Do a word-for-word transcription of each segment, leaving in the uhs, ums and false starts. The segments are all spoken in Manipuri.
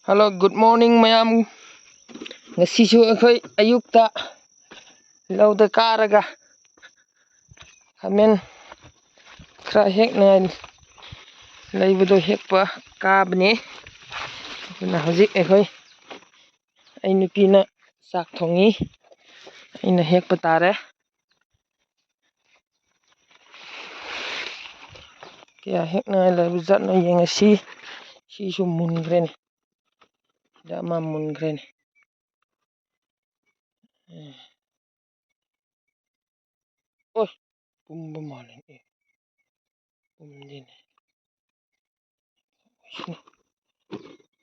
Hello, good morning, ꯃꯌꯥꯝ꯫ ꯉꯁꯤꯁꯨ ꯑꯩꯈꯣꯏ ꯑꯌꯨꯛꯇ ꯂꯧꯗ ꯀꯥꯔꯒ ꯈꯥꯃꯦꯟ ꯈꯔ ꯍꯦꯛꯅꯉꯥꯏ ꯂꯩꯕꯗꯣ ꯍꯦꯛꯄ ꯀꯥꯕꯅꯦ꯫ ꯑꯗꯨꯅ ꯍꯧꯖꯤꯛ ꯑꯩꯈꯣꯏ, ꯑꯩ ꯅꯨꯄꯤꯅ ꯆꯥꯛ ꯊꯣꯡꯉꯤ, ꯑꯩꯅ ꯍꯦꯛꯄ ꯇꯥꯔꯦ꯫ ꯀꯌꯥ ꯍꯦꯛꯅꯉꯥꯏ ꯂꯩꯕ ꯖꯥꯠꯅꯣ ꯌꯦꯡꯉꯁꯤ꯫ ꯁꯤꯁꯨ ꯃꯨꯟꯈ꯭ꯔꯦꯅꯦ, ꯁꯤꯗ ꯑꯃ ꯃꯨꯟꯈ꯭ꯔꯦꯅꯦ꯫ ꯎꯝ꯫ ꯑꯣꯏ, ꯄꯨꯝꯕ ꯃꯥꯜꯂꯦ꯫ ꯑꯦ, ꯄꯨꯝꯗꯦꯅꯦ꯫ ꯑꯣꯏꯁꯅꯨ,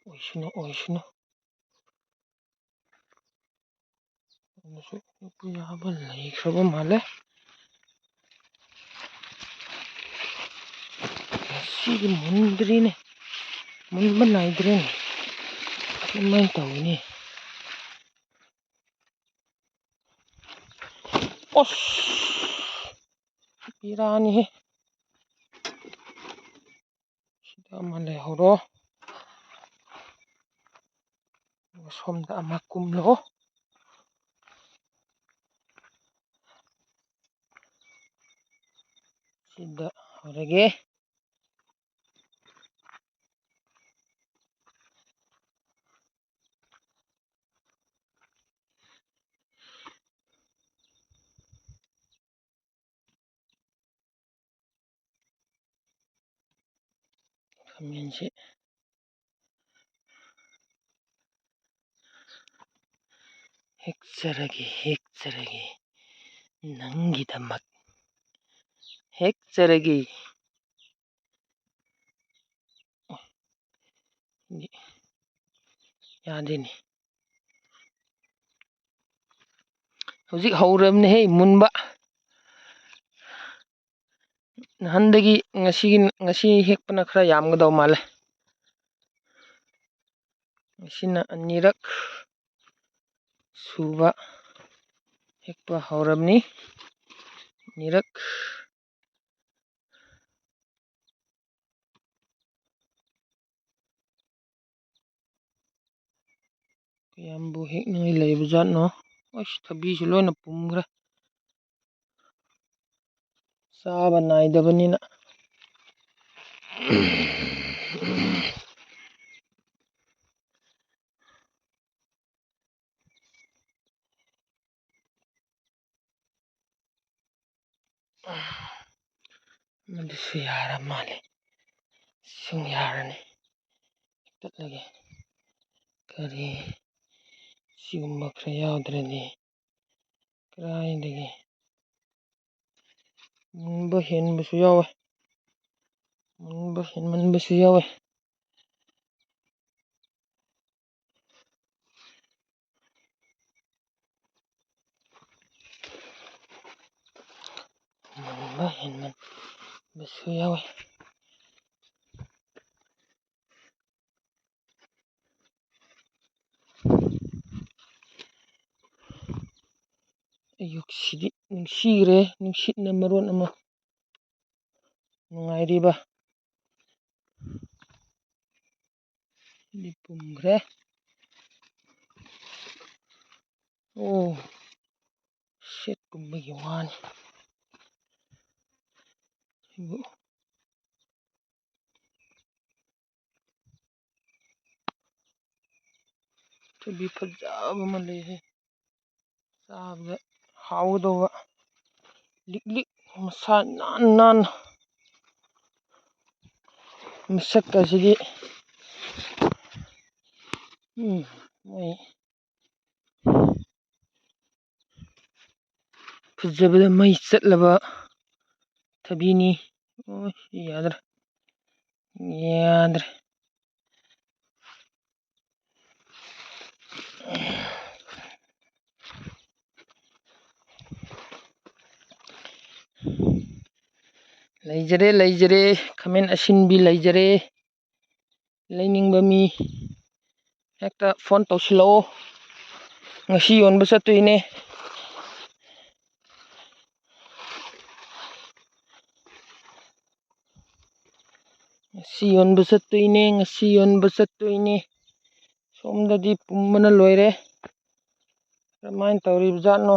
ꯑꯣꯏꯁꯅꯨ, ꯑꯣꯏꯁꯅꯨ꯫ ꯑꯃꯁꯨ ꯌꯥꯕ ꯂꯩꯈ꯭ꯔꯕ ꯃꯥꯜꯂꯦ꯫ ꯉꯁꯤꯗꯤ ꯃꯨꯟꯗ꯭ꯔꯤꯅꯦ, ꯃꯨꯟꯕ ꯅꯥꯏꯗ꯭ꯔꯤꯅꯦ꯫ ꯀꯃꯥꯏꯅ ꯇꯧꯒꯅꯤ? ꯑꯁ! ꯕꯦꯔꯥꯅꯤꯍꯦ꯫ ꯁꯤꯗ ꯑꯃ ꯂꯩꯍꯧꯔꯣ꯫ ꯑꯗꯨꯒ ꯁꯣꯝꯗ ꯑꯃ ꯀꯨꯝꯂꯣ꯫ ꯁꯤꯗ ꯍꯧꯔꯒꯦ꯫ ꯈꯥꯃꯦꯟꯁꯤ ꯍꯦꯛꯆꯔꯒꯦ, ꯍꯦꯛꯆꯔꯒꯦ, ꯅꯪꯒꯤꯗꯃꯛ ꯍꯦꯛꯆꯔꯒꯦ꯫ ꯌꯥꯗꯦꯅꯦ꯫ ꯍꯧꯖꯤꯛ ꯍꯧꯔꯕꯅꯦꯍꯦ ꯃꯨꯟꯕ꯫ ꯅꯍꯥꯟꯗꯒꯤ ꯉꯁꯤꯒꯤ, ꯉꯁꯤ ꯍꯦꯛꯄꯅ ꯈꯔ ꯌꯥꯝꯒꯗꯧ ꯃꯥꯜꯂꯦ꯫ ꯉꯁꯤꯅ ꯑꯅꯤꯔꯛ ꯁꯨꯕ ꯍꯦꯛꯄ ꯍꯧꯔꯕꯅꯤ꯫ ꯑꯅꯤꯔꯛ꯫ ꯀꯌꯥꯝꯕꯨ ꯍꯦꯛꯅꯤꯡꯉꯥꯏ ꯂꯩꯕ ꯖꯥꯠꯅꯣ? ꯑꯁ, ꯊꯕꯤꯁꯨ ꯂꯣꯏꯅ ꯄꯨꯝꯈ꯭ꯔꯦ꯫ ꯆꯥꯕ ꯅꯥꯏꯗꯕꯅꯤꯅ꯫ ꯃꯗꯨꯁꯨ ꯌꯥꯔ ꯃꯥꯜꯂꯦ꯫ ꯁꯨꯝ ꯌꯥꯔꯅꯤ꯫ ꯍꯦꯛꯇꯠꯂꯒꯦ꯫ ꯀꯔꯤ, ꯁꯤꯒꯨꯝꯕ ꯈꯔ ꯌꯥꯎꯗ꯭ꯔꯗꯤ ꯀꯗꯥꯏꯗꯒꯤ? ꯃꯨꯟꯕ ꯍꯦꯟꯕꯁꯨ ꯌꯥꯎꯋꯦ꯫ ꯃꯨꯟꯕ ꯍꯦꯟꯃꯟꯕꯁꯨ ꯌꯥꯎꯋꯦ꯫ ꯃꯨꯟꯕ ꯍꯦꯟꯃꯟꯕꯁꯨ ꯌꯥꯎꯋꯦ꯫ ꯑꯌꯨꯛꯁꯤꯗꯤ ꯅꯨꯡꯁꯤꯈ꯭ꯔꯦ, ꯅꯨꯡꯁꯤꯠꯅ ꯃꯔꯣꯟ ꯑꯃ ꯅꯨꯡꯉꯥꯏꯔꯤꯕ꯫ ꯁꯤꯗꯤ ꯄꯨꯝꯈ꯭ꯔꯦ꯫ ꯑꯣ, ꯁꯦꯠꯀꯨꯝꯕꯒꯤ ꯋꯥꯅꯤ꯫ ꯁꯤꯕꯨ ꯊꯕꯤ ꯐꯖꯕ ꯑꯃ ꯂꯩꯍꯦ꯫ ꯆꯥꯕꯗ ꯍꯥꯎꯒꯗꯧꯕ꯫ ꯂꯤꯛ ꯂꯤꯛ, ꯃꯁꯥ ꯅꯥꯟ ꯅꯥꯟꯅ꯫ ꯃꯁꯛ ꯑꯁꯤꯗꯤ, ꯎꯝ, ꯃꯣꯏ ꯐꯖꯕꯗ ꯃꯩ ꯆꯠꯂꯕ ꯊꯕꯤꯅꯤ꯫ ꯑꯣ, ꯁꯤ ꯌꯥꯗ꯭ꯔꯦ꯫ ꯌꯥꯗ꯭ꯔꯦ꯫ ꯂꯩꯖꯔꯦ, ꯂꯩꯖꯔꯦ, ꯈꯥꯃꯦꯟ ꯑꯁꯤꯟꯕꯤ ꯂꯩꯖꯔꯦ꯫ ꯂꯩꯅꯤꯡꯕ ꯃꯤ ꯍꯦꯛꯇ ꯐꯣꯟ ꯇꯧꯁꯤꯜꯂꯛꯑꯣ꯫ ꯉꯁꯤ ꯌꯣꯟꯕ ꯆꯠꯇꯣꯏꯅꯦ꯫ ꯉꯁꯤ ꯌꯣꯟꯕ ꯆꯠꯇꯣꯏꯅꯦ, ꯉꯁꯤ ꯌꯣꯟꯕ ꯆꯠꯇꯣꯏꯅꯦ꯫ ꯁꯣꯝꯗꯗꯤ ꯄꯨꯝꯕꯅ ꯂꯣꯏꯔꯦ꯫ ꯀꯔꯝꯍꯥꯏꯅ ꯇꯧꯔꯤꯕꯖꯥꯠꯅꯣ?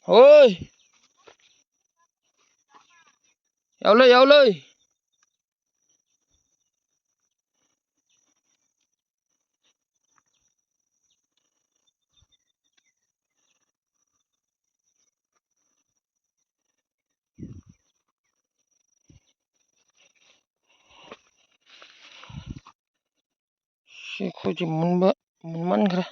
ꯍꯣꯏ꯫ ꯌꯥꯎꯂꯦ, ꯌꯥꯎꯂꯦ꯫ ꯁꯤ ꯑꯩꯈꯣꯏꯁꯦ ꯃꯨꯟꯕ, ꯃꯨꯟꯃꯟꯈ꯭ꯔꯦ꯫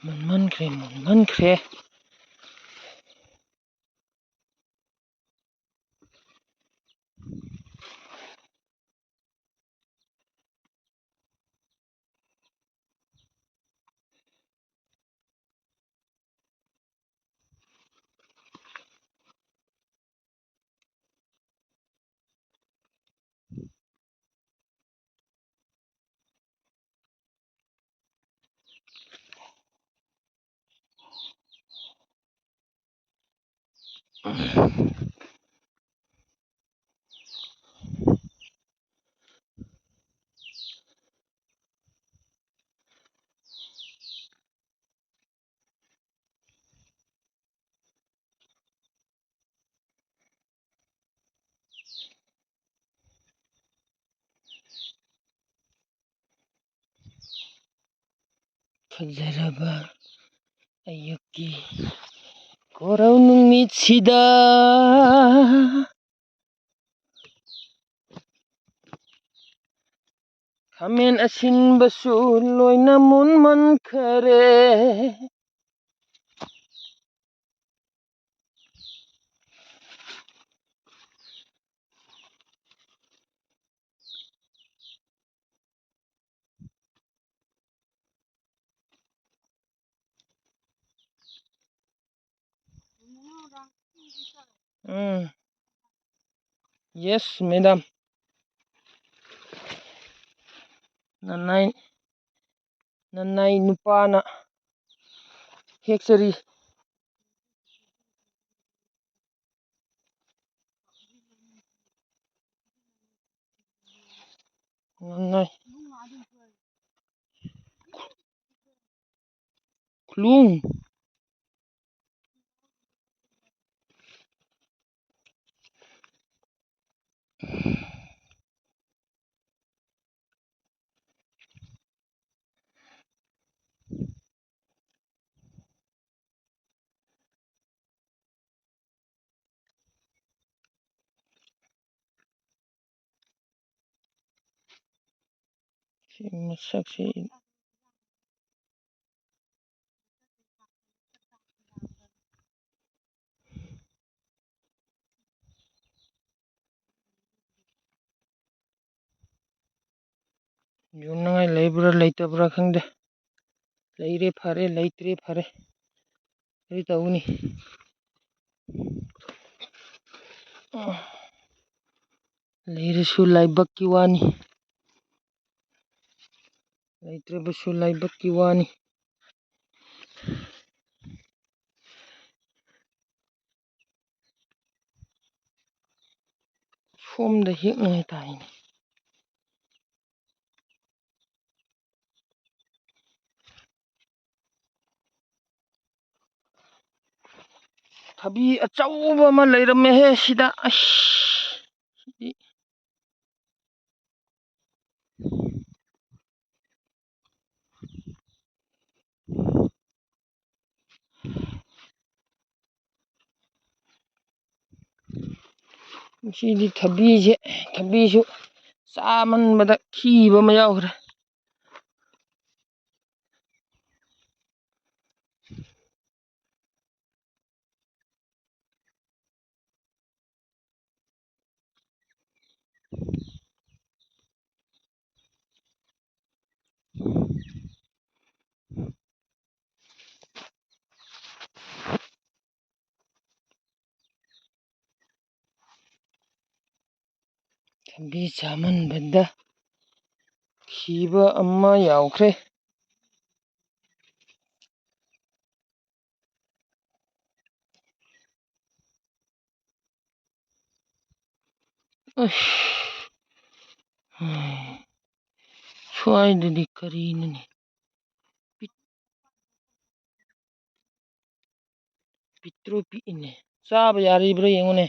ꯃꯨꯟꯃꯟꯈ꯭ꯔꯦ, ꯃꯨꯟꯃꯟꯈ꯭ꯔꯦ꯫ ꯐꯖꯔꯕ ꯑꯌꯨꯛꯀꯤ ꯀꯣꯔꯧ ꯅꯨꯃꯤꯠꯁꯤꯗ ꯈꯥꯃꯦꯟ ꯑꯁꯤꯟꯕꯁꯨ ꯂꯣꯏꯅ ꯃꯨꯟꯃꯟꯈꯔꯦ꯫ ꯎꯝ꯫ Yes, madam. ꯅꯅꯥꯏ, ꯅꯅꯥꯏ ꯅꯨꯄꯥꯅ ꯍꯦꯛꯆꯔꯤ꯫ ꯉꯥꯡꯅꯩ꯫ ꯈꯨꯂꯨꯡ꯫ ꯁꯤ ꯃꯁꯛꯁꯤ꯫ ꯌꯣꯟꯅꯉꯥꯏ ꯂꯩꯕ꯭ꯔꯥ ꯂꯩꯇꯕ꯭ꯔꯥ ꯈꯪꯗꯦ꯫ ꯂꯩꯔꯦ ꯐꯔꯦ, ꯂꯩꯇ꯭ꯔꯦ ꯐꯔꯦ꯫ ꯀꯔꯤ ꯇꯧꯅꯤ? ꯂꯩꯔꯁꯨ ꯂꯥꯏꯕꯛꯀꯤ ꯋꯥꯅꯤ, ꯂꯩꯇ꯭ꯔꯕꯁꯨ ꯂꯥꯏꯕꯛꯀꯤ ꯋꯥꯅꯤ꯫ ꯁꯣꯝꯗ ꯍꯦꯛꯅꯉꯥꯏ ꯇꯥꯏꯅꯦ꯫ ꯊꯕꯤ ꯑꯆꯧꯕ ꯑꯃ ꯂꯩꯔꯝꯃꯦꯍꯦ ꯁꯤꯗ꯫ ꯑꯁ, ꯁꯤꯗꯤ꯫ ꯉꯁꯤꯗꯤ ꯊꯕꯤꯁꯦ, ꯊꯕꯤꯁꯨ ꯆꯥꯃꯟꯕꯗ ꯈꯤꯕ ꯑꯃ ꯌꯥꯎꯈ꯭ꯔꯦ꯫ ꯊꯕꯤ ꯆꯥꯃꯟꯕꯗ ꯁꯤꯕ ꯑꯃ ꯌꯥꯎꯈ꯭ꯔꯦ꯫ ꯑꯁ, ꯁ꯭ꯋꯥꯏꯗꯗꯤ ꯀꯔꯤꯅꯣꯅꯦ? ꯄꯤꯛ-, ꯄꯤꯛꯇ꯭ꯔꯨ ꯄꯤꯛꯏꯅꯦ꯫ ꯆꯥꯕ ꯌꯥꯔꯤꯕ꯭ꯔꯥ ꯌꯦꯡꯉꯨꯅꯦ꯫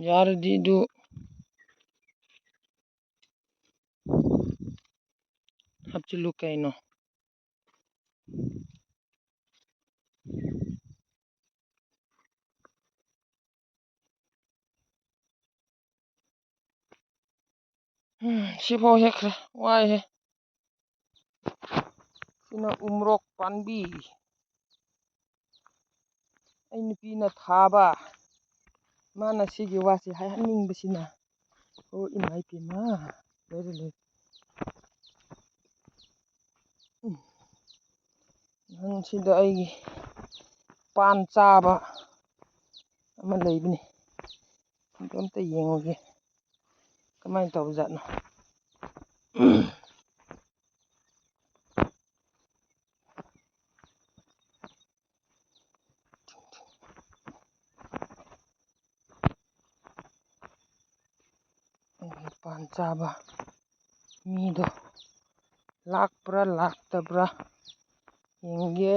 ꯌꯥꯔꯗꯤ ꯑꯗꯨ ꯍꯥꯞꯆꯤꯜꯂꯨ ꯀꯩꯅꯣ꯫ ꯎꯝ, ꯁꯤꯐꯥꯎ ꯍꯦꯛꯈ꯭ꯔꯦ꯫ ꯋꯥꯏꯍꯦ꯫ ꯁꯤꯅ ꯎꯃꯣꯔꯣꯛ ꯄꯥꯝꯕꯤ꯫ ꯑꯩ ꯅꯨꯄꯤꯅ ꯊꯥꯕ꯫ ꯃꯥꯅ ꯁꯤꯒꯤ ꯋꯥꯁꯤ ꯍꯥꯏꯍꯟꯅꯤꯡꯕꯁꯤꯅ꯫ ꯑꯣ, ꯏꯃꯥ ꯏꯄꯦꯝꯃ꯫ ꯂꯣꯏꯔꯦ, ꯂꯣꯏꯔꯦ꯫ ꯎꯝ꯫ ꯅꯍꯥꯟ ꯁꯤꯗ ꯑꯩꯒꯤ ꯄꯥꯟ ꯆꯥꯕ ꯑꯃ ꯂꯩꯕꯅꯤ꯫ ꯑꯗꯨ ꯑꯝꯇ ꯌꯦꯡꯉꯨꯒꯦ꯫ ꯀꯃꯥꯏꯅ ꯇꯧꯕꯖꯥꯠꯅꯣ? ꯑꯩꯒꯤ ꯄꯥꯟ ꯆꯥꯕ ꯃꯤꯗꯣ ꯂꯥꯛꯄ꯭ꯔꯥ ꯂꯥꯛꯇꯕ꯭ꯔꯥ ꯌꯦꯡꯒꯦ꯫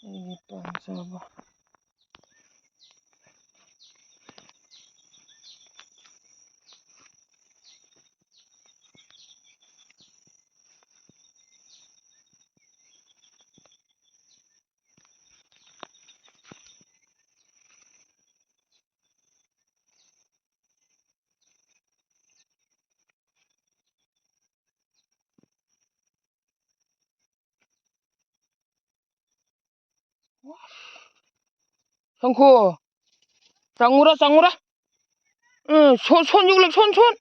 ꯑꯩꯒꯤ ꯄꯥꯟ ꯆꯥꯕ꯫ ꯁꯪꯈꯣ, ꯆꯪꯉꯨꯔ, ꯆꯪꯉꯨꯔ꯫ ꯎꯝ, ꯁꯣꯟ, ꯁꯣꯟ ꯌꯣꯛꯂꯛ, ꯁꯣꯟ, ꯁꯣꯟ꯫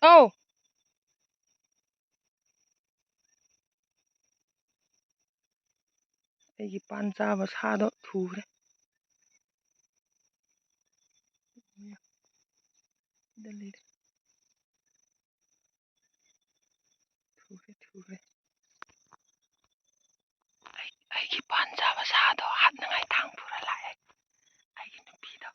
ꯑꯧ꯫ ꯑꯩꯒꯤ ꯄꯥꯟ ꯆꯥꯕ ꯁꯥꯗꯣ ꯊꯨꯈ꯭ꯔꯦ꯫ ꯁꯤꯗ ꯂꯩꯔꯦ꯫ ꯊꯨꯈ꯭ꯔꯦ, ꯊꯨꯈ꯭ꯔꯦ꯫ ꯑꯩ, ꯑꯩꯒꯤ ꯄꯥꯟ ꯆꯥꯕ ꯁꯥꯗꯣ ꯍꯥꯠꯅꯉꯥꯏ ꯊꯥꯡ ꯄꯨꯔ ꯂꯥꯛꯑꯦ꯫ ꯑꯩꯒꯤ ꯅꯨꯄꯤꯗꯣ꯫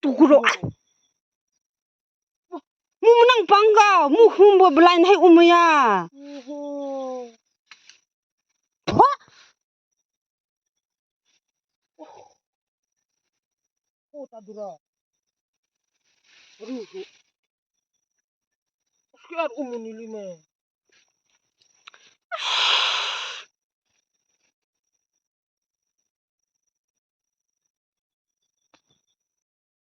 ꯇꯨꯀꯨꯔꯣ꯫ ꯃꯨ ꯅꯪ ꯄꯪꯒ, ꯃꯨ ꯈꯨꯝꯕ blind ꯍꯩ ꯎꯃꯌꯥ꯫ ꯊꯣ꯫ ꯑꯣ, ꯇꯥꯗꯨꯔꯥ? ꯑꯔꯨ, ꯑꯔꯨ꯫ ꯑꯁ, ꯀꯌꯥ ꯎꯃꯨ ꯅꯤꯂꯤꯃꯦ꯫